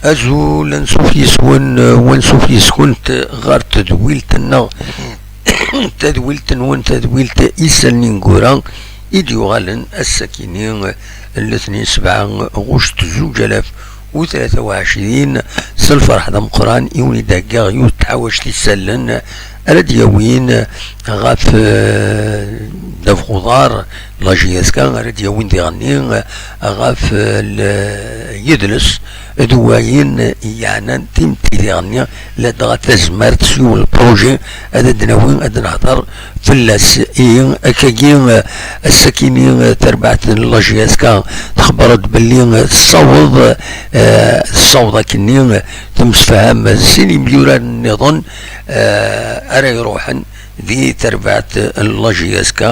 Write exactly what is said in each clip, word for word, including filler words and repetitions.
Azul, ansuf yes-wen, wansuf yes-kunt ɣer tedwilt-nneɣ, tadwilt-nwen, tadwilt Isallen Ineggura, i d-yuɣalen ass-akini n letnin sebɛa ɣuct zuǧ alaf u tlata u ɛecrin, s lferḥ d ameqqran i wen-id-heggaɣ yiwet n tḥawact isallen ara d-yawin ɣef, eh, ddabex uḍar, la J S K, ara d-yawin diɣenni ɣef, eh, l-, yidles d wayen yeɛnan timetti diɣenni, ladɣa tazmert s yiwen n lprojet ad d-nawi, ad nehder fell-as. Ihi, akkagi, eh, ass-akini, eh, tarbaɛt n la J S K txebber-d belli, eh, tessaweḍ, eh, tessaweḍ akkenni, eh, temsefham d sin yimyuraren nniḍen, eh, ara iruḥen di terbaɛt n la J S K,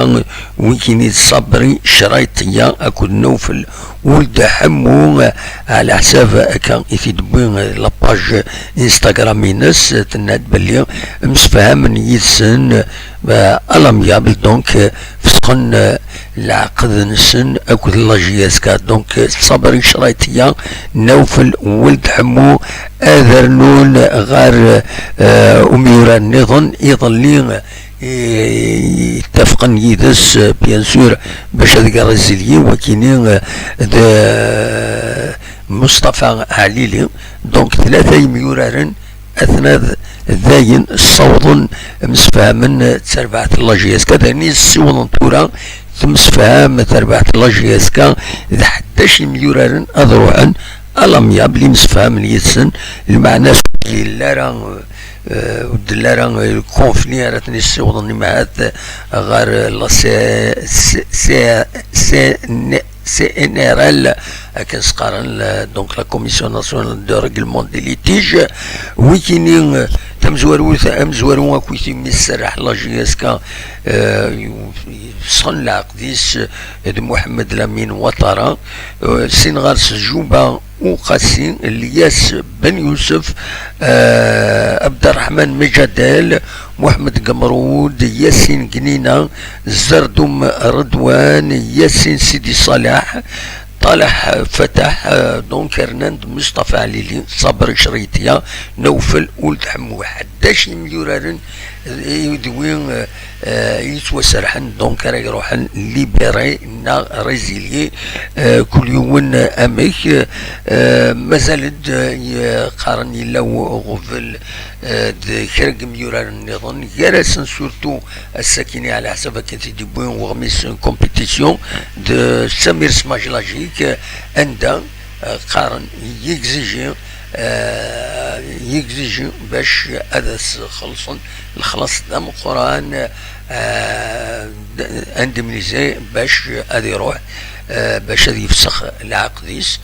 wikini d Sabri Crayṭiya akked Nawfel Weld Ḥemmu, eh, ɛla ḥsab akka i t-id-tewwi, eh, la page Instagram-ines, eh, tenna-d belli msefhamen yid-sen, eh, à l'amiable, donc, eh, fesxen, eh, leɛqed-nsen akked la J S K. Donc, eh, Sabri Crayṭiya, Nawfel Weld Ḥemmu, ad rnun ɣer, eh, umyurar nniḍen iḍelli, eh, ttafqen yid-s, eh, bien sûr, bac ad irezzili wakini, eh, d, eh, Mustafa Ɛlili. Donc, tlata yimyuraren atna d, dayen ssawḍen, msefhamen, eh, d terbaɛt n la J S K, d ayen i ssiwḍen tura temsefham terbaɛt n la J S K d ḥdac imyuraren ad ruḥen à l'amiable, imsefhamen yid-sen, lmeɛna s ur d-yelli ara, eh, ur d-yelli ara, eh, lkonfli ara ten-yessiwḍen imahat ɣer la C-, C-, C-, C-, C N R L, akken s-qqaren, la, donc, la Commission Nationale de Règlement des Litiges. Wikini, eh, tamezwarut, amezwaru akkit imi tserreḥ la J S K, eh, yefṣel leɛqed-is, eh, d Muḥemmed Lamin Watara, eh, sin ɣer-s Juba Uqasi, Lyas Ben Yusef, eh, Abderrahman Mejadel, Muḥemmed Gemrud, Yasin Gnina, Zerdum Redwan, Yasin Sidi Salaḥ, Talaḥ Fataḥ, eh, donc, rnan-d Mustafa Ɛlili, Sabri Crayṭiya, Nawfel Weld Ḥemmu. Ḥdac imyuraren, eh, d wi, eh, eh, yettwaserḥen, donc, ara iruḥen libéré neɣ résilié, eh, kul yiwen amek, eh, mazal-d, eh, qqaren yella uɣbel, eh, d kra n yimyuraren nniḍen, gar-asen surtout ass-akini, ɛla ḥsab akken t-id-yewwi uɣmis n compétition de Samir Smajlajik, anda, eh, qqaren yegziji, eh, yegziji bac ad as-xellṣen lexlaṣ d ameqqran, eh, d-, indemnisé bac ad iruḥ, eh, bac ad yefsex leɛqed-is.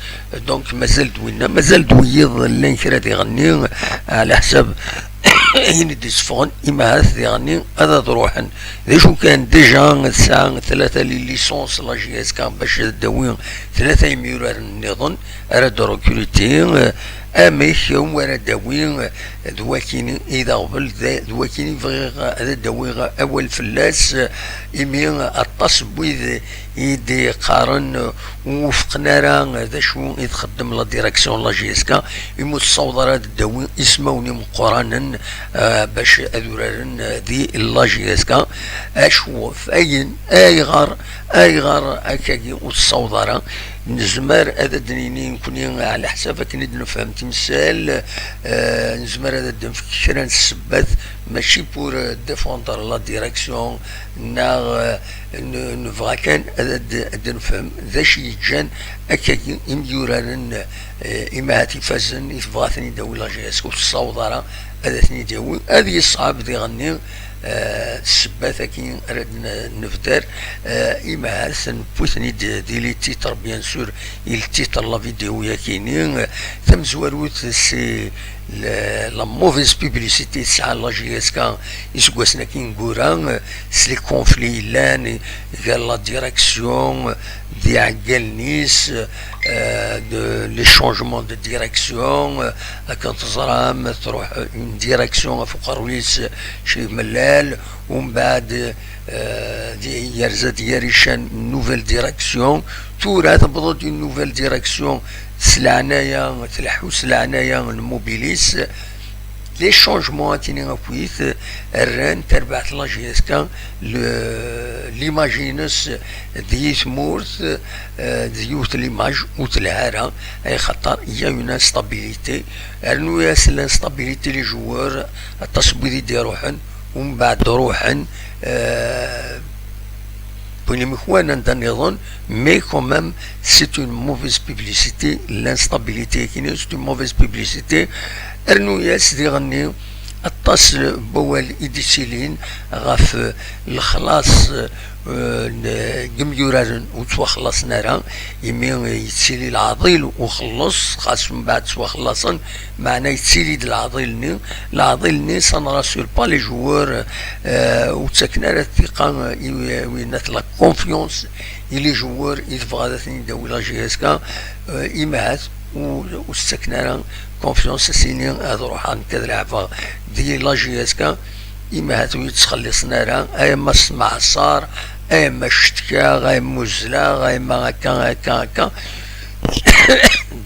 Donc, mazal-d winna, mazal-d wiyiḍ llan kra diɣenni, ɛla ḥsab ayen i d-iseffɣen, imahat diɣenni ad, ad ruḥen. D acu kan, déjà tesɛa tlata les licences la J S K bac ad d-tawi tlata imyuraren nniḍen ara d-recruter, eh, amek, anwa ara d-tawi, eh, d wakini i d aɣbel, d, d wakini bɣiɣ ad d-awiɣ awal fell-as, eh, imi aṭas n wid i d-iqqaren, eh, ur wufqen ara d acu i txeddem la direction n la J S K, imi ur tessaweḍ ara ad d-tawi ismawen imeqqranen, eh, bac ad uraren, eh, di la J S K. Acu, f-, ayen, ayɣer, ayɣer akkagi ur tessaweḍ ara? Nezmer ad d-nini nekni, ɛla ḥsab akken i d-nefhem timsal, eh, nezmer ad d-nefk kra n ssebbat, mačči pour, eh, défendre la direction, neɣ, eh, n-, nebɣa kan ad d-, ad d-nefhem d acu yeǧǧan akkagi imyuraren, eh, imahat ifazen i tebɣa ad ten-id-tawi la J S K ur tessaweḍ ara ad ten-id-yawi. Ad yeṣɛeb diɣenni, eh, ssebbat-agi ara d-n-, nebder, eh, imahat newwi-ten-id di les titres, bien sûr, i le titre la vidéo-yagini. Tamezwarut, c'est la, la mauvaise publicité tesɛa la J S K iseggasen-agi ineggura, eh, s les conflits yellan gar la direction d yiɛeggalen-is, eh, de, les changements de direction, eh, akken teẓram, truḥ une direction ɣef uqerruy-is, eh, cci mellal, umbeɛd, eh, di, yerza-d Yarican une nouvelle direction, tura tewweḍ-d une nouvelle direction s leɛnaya, tleḥḥu s leɛnaya n Mobilis. Les changements akini akkit rran tarbaɛt la J S K, l'image-ines di tmurt, eh, d yiwet l'image ur telha ara, ay xaṭer il y a une instabilité. Rnu-yas l'instabilité, les joueurs, aṭas n wid i d-iruḥen, umbeɛd ruḥen, eh, wwin imekwan anda nniḍen, mais quand même c'est une mauvaise publicité, l'instabilité akini c'est une mauvaise publicité. Rnu-yas diɣenni aṭas n wawal i d-ittilin ɣef lexlaṣ, eh, n yimyuraren ur ttwaxlaṣen ara, imi yettili leɛḍil uxelleṣ, xas mbeɛd ttwaxlaṣen, meɛna yettili-d leɛḍil-nni. Leɛḍil-nni, ça ne rassure pas les joueurs, eh, ur ttaken ara ttiqa i, i, la confiance i les joueurs i tebɣa ad ten-id-tawi la J S K, eh, imahat ur, ur s-ttaken ara confiance, ad s-ini ad ruḥeɣ nekk ad leɛbeɣ di la J S K, imahat ur yi-ttxelliṣen ara, ay ma s tmeɛṣar, ay ma cetkaɣ, ay ma uzzleɣ, ay ma akka, akka, akka.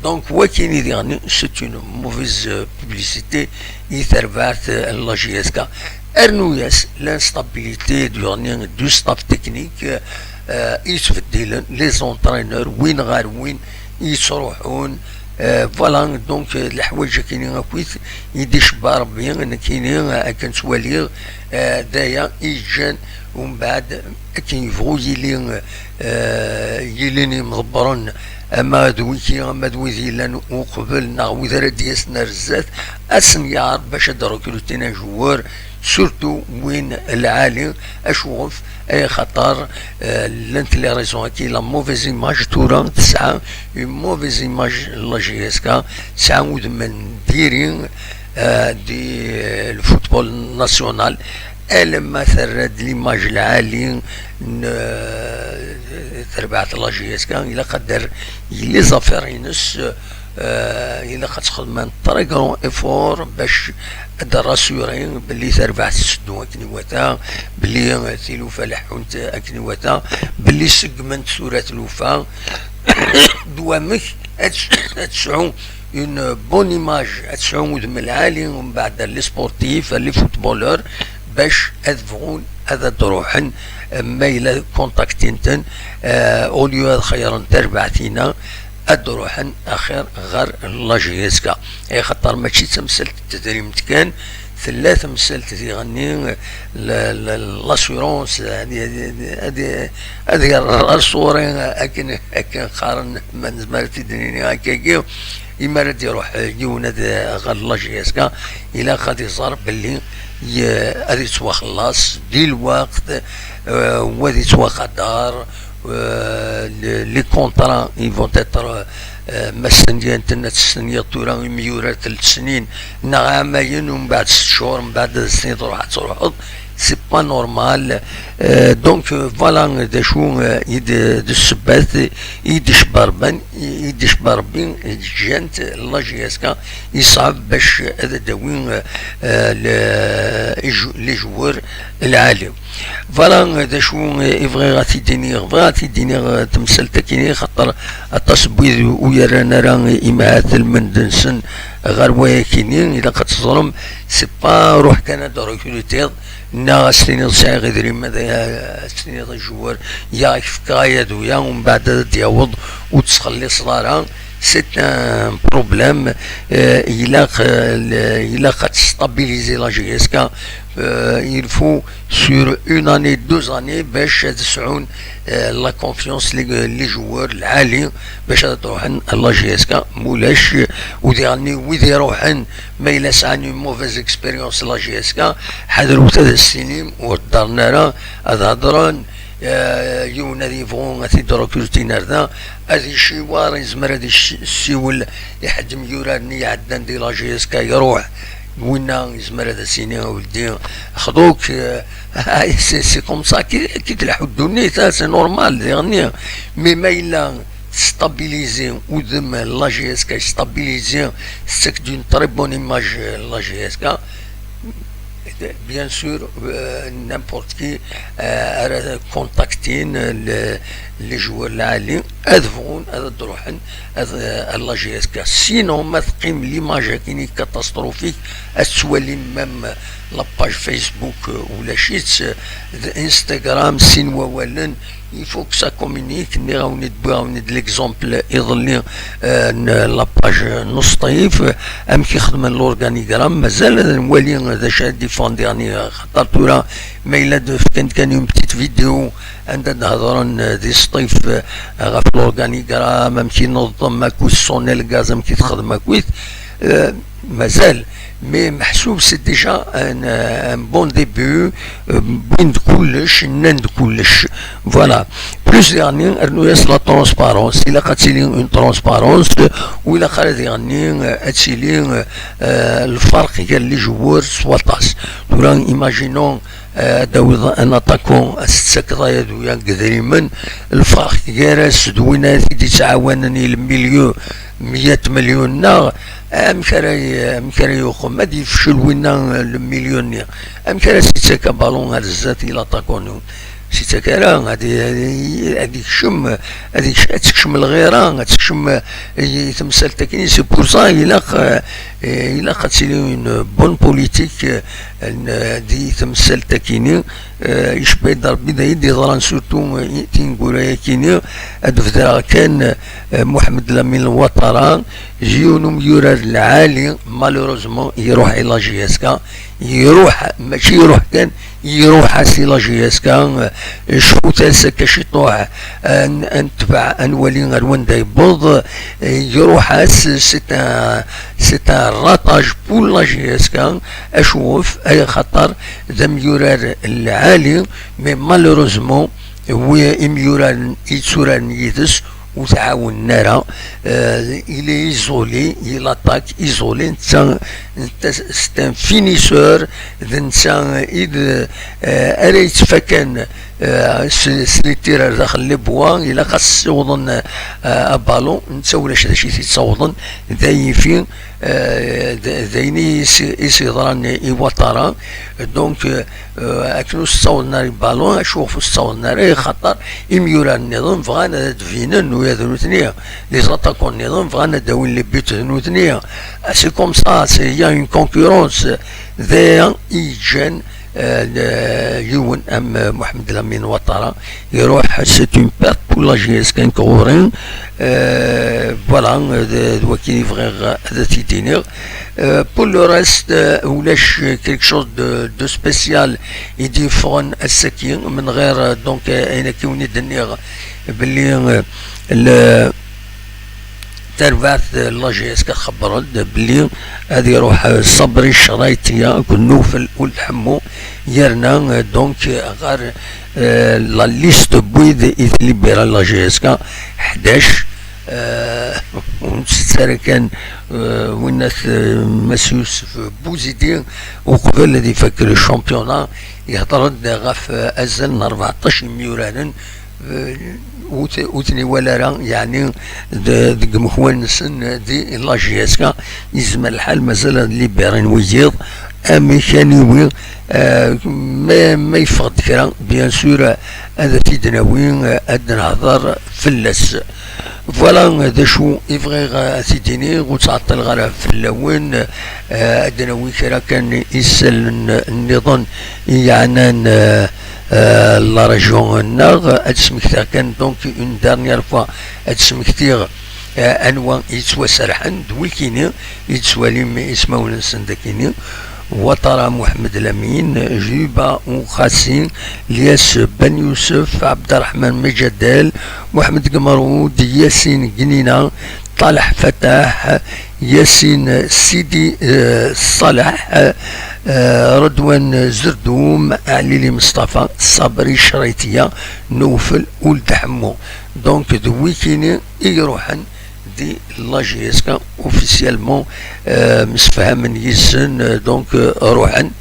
Donc, wakini diɣenni, c'est une mauvaise, euh, publicité i terbaɛt, euh, n la J S K. Rnu-yas l'instabilité diɣenni du staff technique, euh, yettbeddilen, les entraîneurs, win ɣer win yettruḥun. Euh, voilà, donc, euh, leḥwayeǧ akini akkit i d-icebba Rebbi, nekkini, euh, akken ttwaliɣ, euh, d aya i yeǧǧan umbeɛd akken yebɣu yili, eh, yilin imḍebbren, ama d wiki, ama d wid yellan uqbel, neɣ wid ara d-yasen ar zdat, ad sen-yeɛreḍ bac ad rekrutin ajewwer, surtout win lɛali, acuɣef, ay xaṭer, eh, llant les raisons-agi, la mauvaise image tura tesɛa une mauvaise image la J S K, tesɛa udem n diri, eh, di, eh, le football national, alamma terra-d l'image lɛali n, eh, terbaɛt la J S K, ilaq ad d-terr les affaires-ines, eh, ilaq ad txedm un très grand effort bac ad d-rassurer belli terbaɛt tetteddu akken iwata, belli, eh, tilufa leḥḥunt akken iwata, belli seggment tura tlufa. D wamek ad, ad tesɛu une bonne image, ad tesɛu udem lɛali, umbeɛd les sportifs, les footballeurs, bac ad bɣun ad ad-ruḥen, ma yella contactin-ten, eh, au lieu ad xeyyren tarbaɛt-ina, ad d-ruḥen axir ɣer la J S K. Axaṭer mačči d tamsalt n tedrimt kan, tella tamsalt diɣenni, la, la, l'assurance, ad, ad, ad, ad yerr ɣer ṣṣuri akken, akken qqaren, ma nezmer ad t-id-nini akkagi, imi ara d-iruḥ yiwen ad, ɣer la J S K, ilaq ad iẓer belli ye-, ad yettwaxellas di lweqt, eh, wa ad yettwaqadar, eh, les, les contrats ils vont être, eh, ma stenyan-ten ad testeniḍ tura imyura telt snin neɣ ɛamayen, umbeɛd sett cchur, umbeɛd ad testeniḍ ruḥ ad truḥeḍ, c'est pas normal. Euh, donc, euh, voilà, d acu, euh, i d, d ssebbat i d-icebba Rebbi, i d-icebba Rebbi, ǧǧant la J S K, yeṣɛeb bac ad d-awi, euh, euh, le, iju-, les joueurs lɛali. Voilà, euh, d acu, euh, i bɣiɣ ad t-id-iniɣ, bɣiɣ ad t-id-iniɣ, euh, temsalt-akini, xaṭer aṭas n wid ur yerran ara imahat lmend-nsen ɣer wayakini, ilaq ad teẓrem, c'est pas ruḥ kan ad d-rekrutiḍ, neɣ ad s-tiniḍ sɛiɣ idrimen, ad, ad s-tiniḍ i jewwer, ya ak-fkeɣ aya d uya, umbeɛd ad d-yaweḍ ur tettxelliṣeḍ ara. C'est un problème. Euh, ilaq, euh, le, ilaq ad testabiliser la J S K. Euh, il faut sur une année, deux années bac ad sɛun, euh, la confiance, les, les joueurs lɛali, bac ad ruḥen la J S K. Mulac, u diɣenni wid iruḥen ma yella sɛan une mauvaise expérience la J S K, ḥadrut ad as-tinim ur ddaren ara, ad hedren, eh, yiwen ad yebɣu ad t-id-rekrutin ar da, ad iciwar, yezmer ad yessiwel i ḥedd myuraren i iɛeddan di la J S K, iruḥ, winna yezmer ad as-yini a weldi, xḍuk, eh, c'est, c'est comme ça ki, ki tleḥḥu ddunit, hein, c'est normal, diɣenni. Mais ma yella testabiliser udem la J S K, yestabiliser, c'est d'une très bonne image la J S K. Bien sûr, euh, n'importe qui, euh, ara contactin le, les joueurs lɛali ad bɣun ad d-ruḥen ad, ad la J S K. Sinon, ma teqqim l'image-agi catastrophique, ad tettwalim même la page Facebook, euh, ulac-itt, euh, d Instagram, sin wawalen, il faut que ça communique. Nniɣ-awen-id, wwiɣ-awen-id l'exemple iḍelli, euh, n la page n Uṣṭif, euh, amek i xedmen l'organigramme, mazal ad nwali d acu ara d-iffɣen diɣen, xaṭer tura ma yella d-fkan kan une petite vidéo anda d-hedren, euh, di Sṭif, euh, ɣef l'organigramme, amek i nuḍem akkit, sonner le gaz, amek i texdem akkit, euh, mazal. Mais meḥsub, c'est déjà un, euh, un bon début, euh, wwin-d kullec, nnan-d kullec. Voilà. Plus diɣenni, rnu-yas la transparence, ilaq ad tili une transparence, u ilaq ara diɣenni, euh, ad tili, euh, euh, lferq gar les joueurs s waṭas. Tura, imaginons, euh, ad d-tawiḍ un attaquant, ad s-tettakeḍ aya d wiya deg idrimen, lferq gar-as d win ara t-id-yettɛawanen i le milieu, meyya melyun-nneɣ, amek ara y-, amek ara yuqem? Ad yefcel winna, euh, le milieu-nni, amek ara s-yettak abalun ar zdat i l'attaquant-nni? S-yettak ara, ad y-, ad y-, ad yekcem, ad yekc-, ad tekcem lɣira, ad tekcem, euh, i temsalt akkin. C'est pour ça, ilaq, euh, ilaq ad tili une bonne politique, euh, n, di temsalt akkin. Euh, icebba-d Rebbi d ayen d-yeḍran, surtout, euh, i tineggura-yakini. Ad d-bedreɣ kan, euh, Mohamed Lamine Ouattara, yiwen umyurar lɛali, malheureusement, iruḥ i la J S K, iruḥ, mačči iruḥ kan, iruḥ-as i la J S K, euh, cfut-as akka ciṭuḥ, euh, n-, ad netbeɛ, ad nwali ar wanda yewweḍ, euh, iruḥ-as, c'est un, c'est un ratage pour la J S K, acwef, ay xaṭer d amyurar lɛali, mais malheureusement, wi imyuraren i yetturaren yid-s ur t-ɛawnen ara. Euh, il est isolé, il attaque isolé, netta, netta c'est un finisseur, d netta i d, euh, ara yettfakan, euh, s, s les tirs ar daxel les bois, ilaq ad s-ssiwḍen, euh, abalun, netta ulac d acu i t-yettawḍen, d ayifi, euh, d, d ayen i s-, i s-yeḍran i Ouattara. Donc, euh, euh, akken ur s-ttawḍen ara i balun, acu ɣef ur s-ttawḍen ara, xaṭer imyurar nniḍen bɣan ad d-binen, ula d nutni, les attaquants nniḍen bɣan ad d-awin les buts d nutni. Ah, c'est comme ça, c'est, il y a une concurrence. D aya i yeǧǧan, euh, le, yiwen am, euh, Mohamed Lamine Ouattara iruḥ, c'est une perte pour la J S K, nekk ɣur-i. Euh, voilà, euh, d, d wakken i bɣiɣ, euh, ad t-id-iniɣ. Euh, pour le reste, euh, ulac quelque chose de, de spécial i d-yeffɣen ass-agi, min ɣir, euh, donc, euh, ayen akka i wen-id-nniɣ belli, euh, le, tarbaɛt, euh, la J S K txebber-d belli ad iruḥ, euh, Sabri Craytia akked Nufel Ould Ḥemmu, yerna, euh, donc, euh, ɣer, euh, la liste n wid i tlibira la J S K, ḥdac, euh, ur nettett ara kan, euh, winnat, euh, Mass Yousef Bouzidi, uqbel ad ifak le championnat, ihder-d ɣef, euh, azal n rbeɛṭac imyuraren, euh, ur t-, ur ten-iwala ara, yeɛni d-, deg umekwan-nsen di la J S K, yezmer lḥal mazal ad libirin wiyiḍ, amek aniwi, euh, ma, ma yeffeɣ-d kra, bien sûr, euh, ad t-id-nawi, euh, ad nehder fell-as. Voilà, euh, d acu i bɣiɣ, euh, ad t-id-iniɣ, ur ttɛeṭṭileɣ ara fell-awen, euh, ad d-nawi kra kan isallen nniḍen i yeɛnan, euh, euh, la région-nneɣ. Ad d-smektiɣ kan, donc, une dernière fois, ad d-smektiɣ, euh, anwa i yettwaserḥen, d wikini i d-tettwalim ismawen-nsen dakini. Ouattara Mohamed Lamine, Juba Oukhassi, Lyas Ben Youssef, Abderrahmane Medjadel, Mohamed Gmaroud, Yassine Gnina, Taleh Fatah, Yassine Sidi, euh, Saleh, euh, Redouane Zerdoum, Alili Mustafa, Sabri Craytia, Nufel Ould Ḥemmu. Donc, d wikini i iruḥen di la J S K officiellement, euh, msefhamen yid-sen, euh, donc, euh, ruḥen.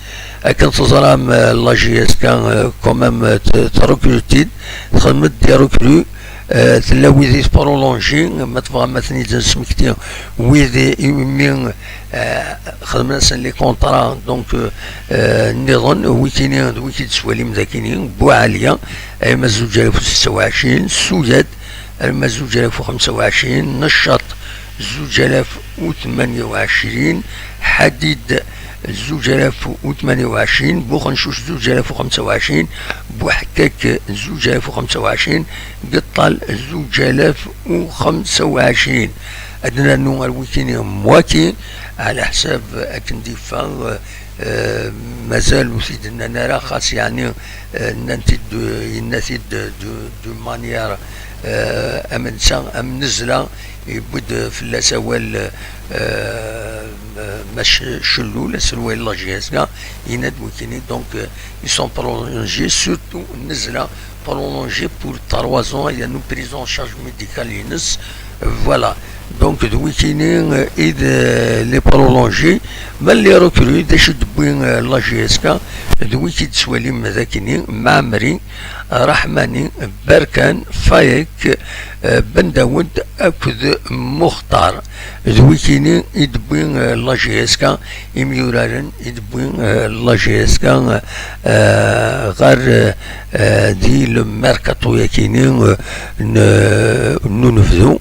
Akken teẓram, euh, la J S K, euh, quand même, euh, t-, trecrute-id, txedmet des recrues, Eh, tella wid i tprolonji, ma tebɣam ad ten-id-nesmekti, wid i, imi, eh, xedmen-asen les contrats, donc, eh, eh, nniḍen, wikini d wiki d-tettwalim dakini, Buɛaliya, arma zuǧ alaf u setta u ɛecrin, Suyad, arma zuǧ alaf u xemsa u ɛecrin, Neccaṭ, zuǧ alaf u tmanya u ɛecrin, Ḥadid, zuǧ alaf u tmanya u ɛecrin, Buxencuc, zuǧ alaf u xemsa u ɛecrin, Buḥekkak, zuǧ alaf u xemsa u ɛecrin, Geṭṭal, zuǧ alaf u xemsa u ɛecrin. Ad nernu ar wikini mwaki, ɛla ḥsab akken d-yeffeɣ, eh, mazal ur t-id-nnan ara, xas yeɛni, eh, nnan-t-id, yenna-t-id de, de manière, eh, am netta, am nnezla, yewwi-d fell-as awal, eh, Mac Cellul, aselway n la J S K, yenna-d wikini, donc, eh, ils sont prolongés, surtout nnezla, prolongés pour trois ans, il y a une prise en charge médicale ines, voilà. Donc, d wikini, eh, i d, eh, les prolongés, ma les recrues, d acu d-tewwi, eh, la J S K, d wiki d-tettwalim dakini, Maɛmri, Raḥmani, Berkan, Fayek, eh, Ben Dawed akked Muxtar. D wikini i d-tewwi, eh, la J S K, imyuraren i d-tewwi, eh, la J S K, eh, ɣer, eh, di le mercato-yakini, eh, n, n unebdu,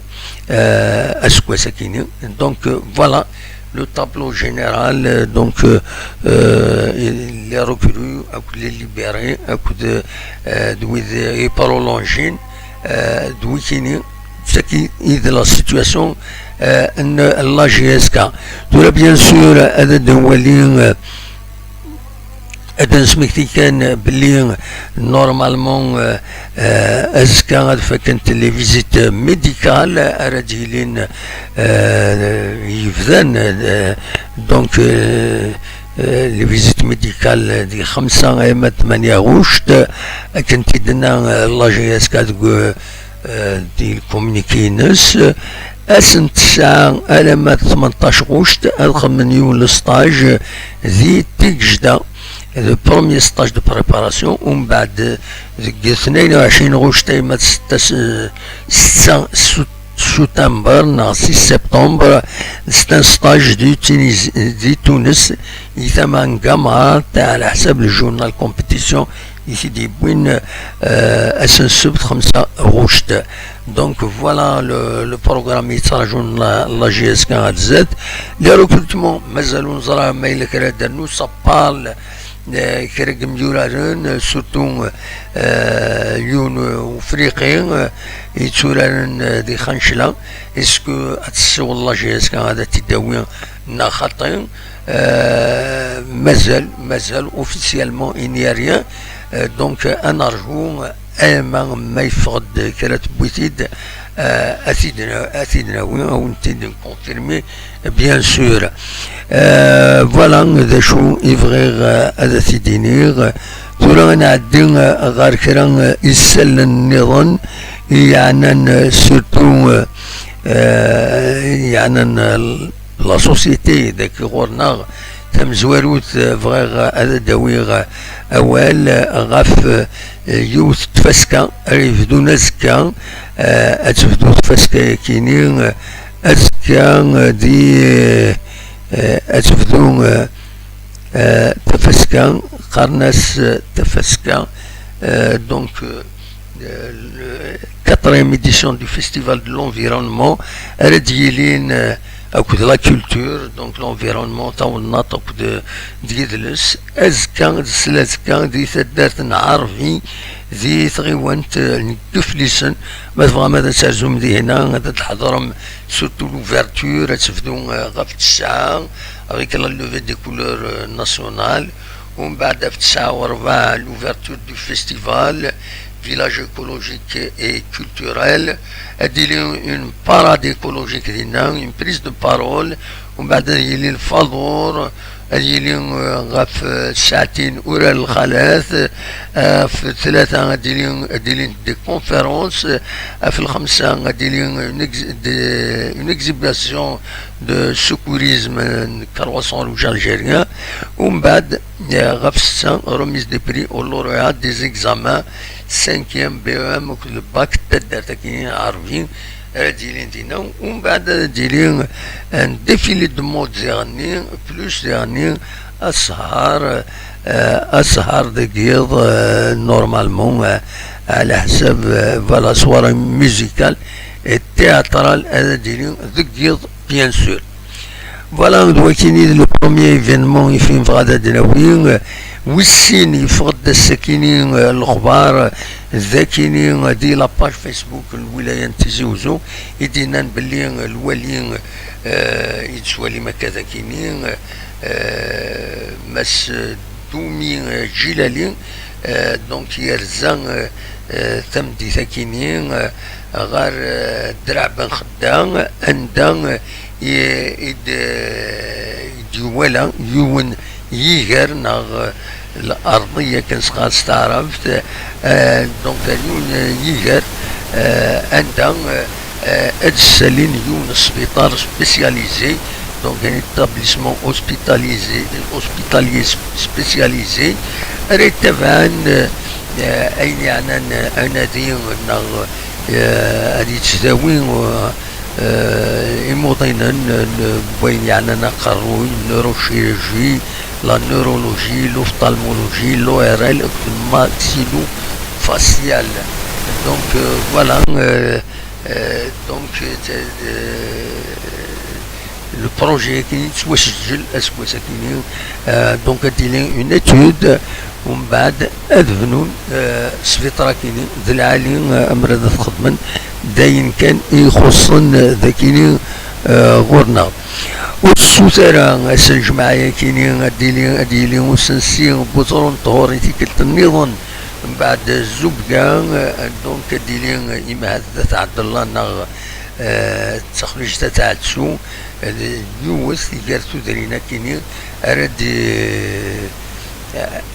eh, aseggas-akini. Donc, eh, voilà le tableau général, eh, donc, eh, eh, les recrues, akked les libérés, akked, eh, d wid i prolongin, eh, d wikini, d tagi i d la situation, eh, n la J S K. Tura, bien sûr, ad d-nwali, eh, ad d-nesmekti kan belli, normalement, eh, eh, azekka ad fakent les visites médicales ara d-yilin, eh, yebdan, eh, donc, eh, eh, les visites médicales di xemsa arma d tmanya ɣuct, akken t-id-tenna, eh, la J S K deg, eh, di lkomuniki-ines. Ass n tesɛa alamma d tmenṭac ɣuct ad xedmen yiwen le stage di Tigejda, le premier stage de préparation, umbeɛd deg tnayen u ɛecrin ɣuct arma d setta s-, setta s-, septembre neɣ six septembre, c'est un stage di Tunis, di Tunes, di tama n Gamart, ɛla ḥsab le journal compétition i t-id-yewwin, eh, ass n ssebt xemsa ɣuct. Donc voilà le, le programme yettraǧun la, la J S K ad tzad. Les recrutements, mazal ur neẓra ma yella kra ad d-nernu, ça parle, eh, kra n yimyuraren, eh, surtout, eh, yiwen, eh, ufriqi, eh, yetturaren, eh, di Xancla. Est-ce que ad tessiweḍ la J S K ad t-id-tawi neɣ xaṭi? Euh, mazal, mazal, officiellement, il n'y a rien. Euh, donc, euh, ad nerju, euh, ama ma yeffeɣ-d kra tewwit-id, euh, ad t-id-, ad t-id-nawi, ad wen-t-id-nkonfirmi, bien sûr. Euh, voilà, d acu i bɣiɣ, euh, ad t-id-iniɣ. Tura ad nɛeddi, euh, ɣer kra, euh, isallen nniḍen, i yeɛnan, euh, surtout, euh, euh, i yeɛnan, euh, la société dagi ɣur-neɣ tamezwarut, eh, bɣiɣ ad d-awiɣ awal ɣef, eh, yiwet n tfaska ara yebdun azekka. Eh, ad tebdu tfaska-yakini, eh, azekka, eh, di, eh, eh, ad tebdu, eh, eh, tafaska, qqaren-as, eh, tafaska, eh, donc, eh, le quatrième édition du Festival de l'Environnement, ara d-yilin, euh, akked la culture, donc l'environnement, tawennaḍt akked, euh, d yidles. Azekka, d slat azekka, di taddart n Ɛerbi, di tɣiwant, euh, n Yiflisen. Ma tebɣam ad terzum dihina, ad tḥeḍrem, surtout l'ouverture, ad tebdu, euh, ɣef ttesɛa, avec la levée des couleurs, euh, nationales. Umbeɛd ɣef ttesɛa u ṛebɛa, l'ouverture du festival, village écologique et culturel. Ad d-tili une parade écologique dinna, une prise de parole. Umbeɛd ad yili lfaḍur, ad yili, euh, ɣef, euh, ssaɛtin urar n lxalat. Ɣef ttlata ad d-tili, ad d-tili des conférences. Ɣef lxemsa ad d-tili une ex-, de, une exhibition de secourisme n Croissant Rouge Algérien. Umbeɛd, eh, ɣef ssetta, remise des prix aux lauréats des examens cinquième B E M akked le bac n taddart akini aɛerbi ara d-yilin dinna. Umbeɛd ara d-yili un défilé de mode diɣenni, plus diɣenni asehar, eh, asehar deg yiḍ, eh, normalement, eh, ɛla ḥsab, eh, voilà, soirée musicale et théâtrale ara d-yili deg yiḍ, bien sûr. Voilà, d wakini d le premier événement i fin bɣa ad d-nawi. Wis sin yeffeɣ-d ass-akini, eh, lexbar, eh, d akini, eh, di la page Facebook n lwilaya n Tizi Uzzu, i d-yennan belli, eh, lwali, eh, yettwali akka d akini, eh, Mass Dumi, eh, Jilali, eh, donc yerza, eh, eh, tameddit akini, eh, ɣer, eh, Draɛ Ben Xedda, anda, eh, i, i d-, eh, i d-iwala yiwen yiger neɣ, eh, الأرضية akken s-qqaren s taɛrabt, eh, donc yiwen, eh, yiger, eh, anda, eh, eh, ad ssalin yiwen n sbiṭar spécialisé, donc un établissement hospitalisé, hospitalier sp-, spécialisé, ara yettabaɛen, eh, eh, ayen yeɛnan, eh, anadi neɣ, eh, ad yettdawi, eh, eh, imuḍinen n, n wayen yeɛnan aqerruy, neurochirurgie, la neurologie, l'ophtalmologie, l'O R L akked maxillofacial. Donc, euh, voilà, euh, euh, donc, euh, euh, le projet-agi yettwasejjel aseggas-agi, euh, donc ad d-tili une étude, umbeɛd ad bnun, euh, sbiṭar-agi d lɛali, euh, ammer ad t-xedmen d ayen kan i ixuṣṣen, euh, d akini, euh, ɣur-neɣ. Ur tessut ara ass n lǧemɛa-yakini ad d-yili, ad d-yili usensi n uẓru n ṭṭhur i tikkelt nniḍen mbeɛd Zubga, euh, donc ad d-yili, euh, Imhat At Ɛebdella neɣ, euh, d Texluct At Ɛetsu, euh, yiwet gar tudrin-akini ara d-,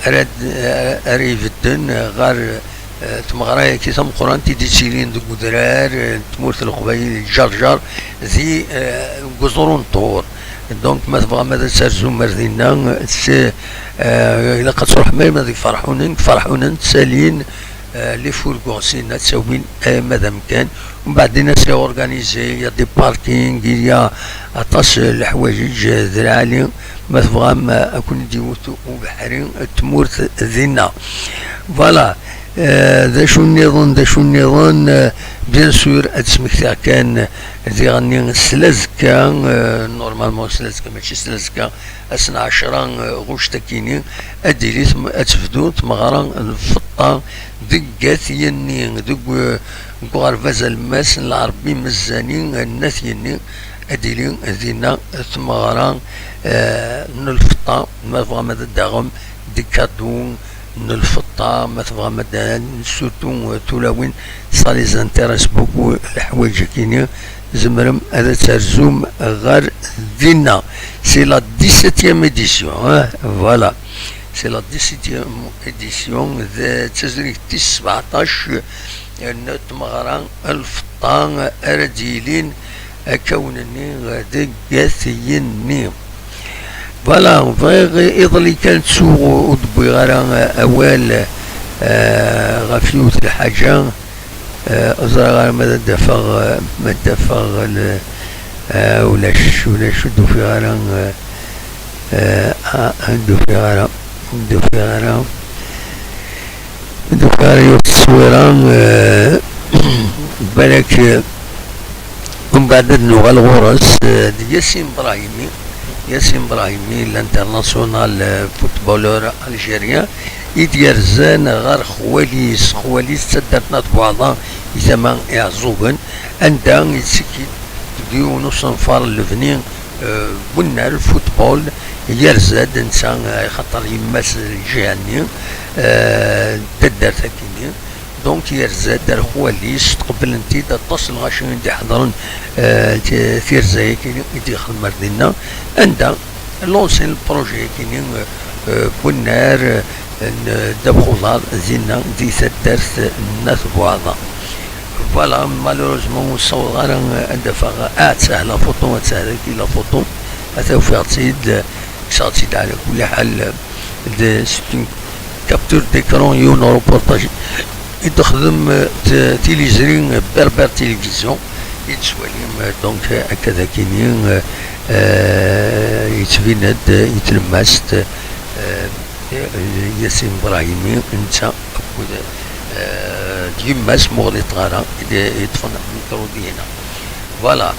ara d-, ara ibedden ɣer, eh, tmeɣra-agi tameqqrant i d-yettilin deg udrar, eh, n tmurt n Leqbayel, Ǧerǧer, di, eh, deg uẓru n Ṭhur. Donc, ma tebɣam ad terzum ar dinna, s-, eh, ilaq ad truḥem arma deg Ferḥunen, deg Ferḥunen ttalin, eh, les fourgons, sinna ttawin, eh, ma d amkan. Umbeɛd dinna c'est organisé, il y a des parkings, il y a aṭas, eh, leḥwayeǧ, eh, d lɛali. Ma tebɣam, eh, ad ken-id-iwet ubeḥri n tmurt dinna. Voilà. Eh, d acu nniḍen, d acu nniḍen, eh, bien sûr, ad smektiɣ kan, eh, diɣenni s lazekka, eh, normalement s lazekka, mačči s lazekka, ass n ɛecra, eh, ɣuct akini, ad d-tili tm-, ad tebdu tmeɣra n lfeṭṭa deg At Yenni, deg, eh, deg uɣerbaz alemmas n Lɛerbi Mezzani, eh, n At Yenni, ad d-tili dinna tmeɣra, eh, n lfeṭṭa, ma tebɣam ad d-taɣem des cadeaux n lfeṭṭa, ma tebɣam ad d-, surtout, eh, tulawin, ça les intéresse beaucoup, leḥwayeǧ-akini, tzemrem ad terzum ɣer dinna. C'est la dix-septième édition, hein, voilà. C'est la dix-septième édition, d tazrigt tis sebɛeṭṭac n tmeɣra n lfeṭṭa ara d-yilin akka wen-nniɣ deg At Yenni. Voilà, bɣiɣ iḍelli kan ttuɣ ur d-wwiɣ ara awal, eh, ɣef yiwet lḥaǧa. Eh, ur ẓriɣ ara ma d ad d-afeɣ, eh, ma d ad d-afeɣ le-, eh, ulac, ulac, ur d-ufiɣ ara, eh, eh, ah, ur d-ufiɣ ara, ur d-ufiɣ ara, ur d-ufiɣ ara yiwet n tteswira, eh, balak, eh, umbeɛd ad nuɣal ɣur-s, eh, d Yasin Brahimi. Yasin Brahimi, l'international, eh, footballeur algérien, i d-yerzan ɣer xwali-s. Xwali-s d taddart n At Buɛḍa i tama Iɛeẓẓugen, anda yettekki deg yiwen usenfar n lebni, eh, n unnar, football, yerza-d netta, eh, axaṭer yemma-s lǧiha-nni, eh, n taddart-akini. Donc, yerza-d ar xwali-s, tqebblen-t-id aṭas n lɣaci i d-iḥeḍren, eh, ti-, tirza-yakini i d-yexdem ar dinna, anda lansin lprojet-yakini, eh, eh, n unnar, eh, n ddabex uḍar dinna di taddart n At Buɛḍa. Voilà, malheureusement, ur ssawḍeɣ ara ad d-afeɣ, ah, attah la photo, attah dagi la photo, ata ufiɣ-tt-id, kkseɣ-tt-id ɛla kulli ḥal, d, c'est une capture d'écran, yiwen reportage. i d-texdem, eh, t-, tiliẓri, eh, Berber Télévision, i d-tettwalim, eh, donc, eh, akka d akini, eh, eh, yettbin-d, eh, i tlemmast, eh, eh, Yasin Brahimi, netta akked, eh, d yemma-s, ma ur ɣliṭeɣ ara, i d-, i yeṭṭfen amikru dihina. Voilà.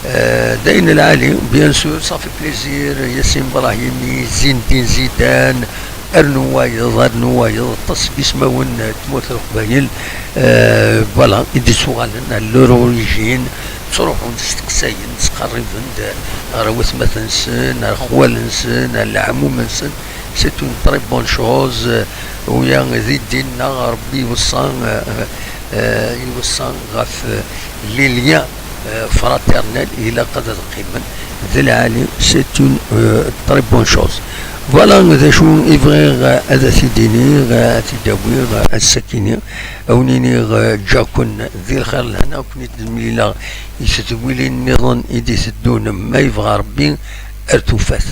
Euh, d ayen lɛali, bien sûr, ça fait plaisir, Yasin Brahimi, Zinedine Zidane, rnu wayeḍ, rnu wayeḍ, aṭas n yismawen n tmurt n Leqbayel, euh, voilà, i d-yessuɣalen ar leur origine, ttruḥun, steqsayen, ttqerriben-d ɣer watmaten-nsen, ar xwal-nsen, ar leɛmum-nsen. C'est une très bonne chose. Euh, uya di ddin-nneɣ, Rebbi iweṣṣa, euh, euh, iweṣṣa ɣef, euh, les liens, euh, fraternels, ilaq ad qqimen d lɛali, c'est une, euh, très bonne chose. Voilà d acu i bɣiɣ, euh, ad t-id-iniɣ, euh, ad t-id-awiɣ, euh, ass-akini, ad wen-iniɣ, euh, ǧǧaken di lxir lehna, ad ken-id-mlileɣ i tedwilin nniḍen i d-iteddun, ma yebɣa Rebbi, ar tufat.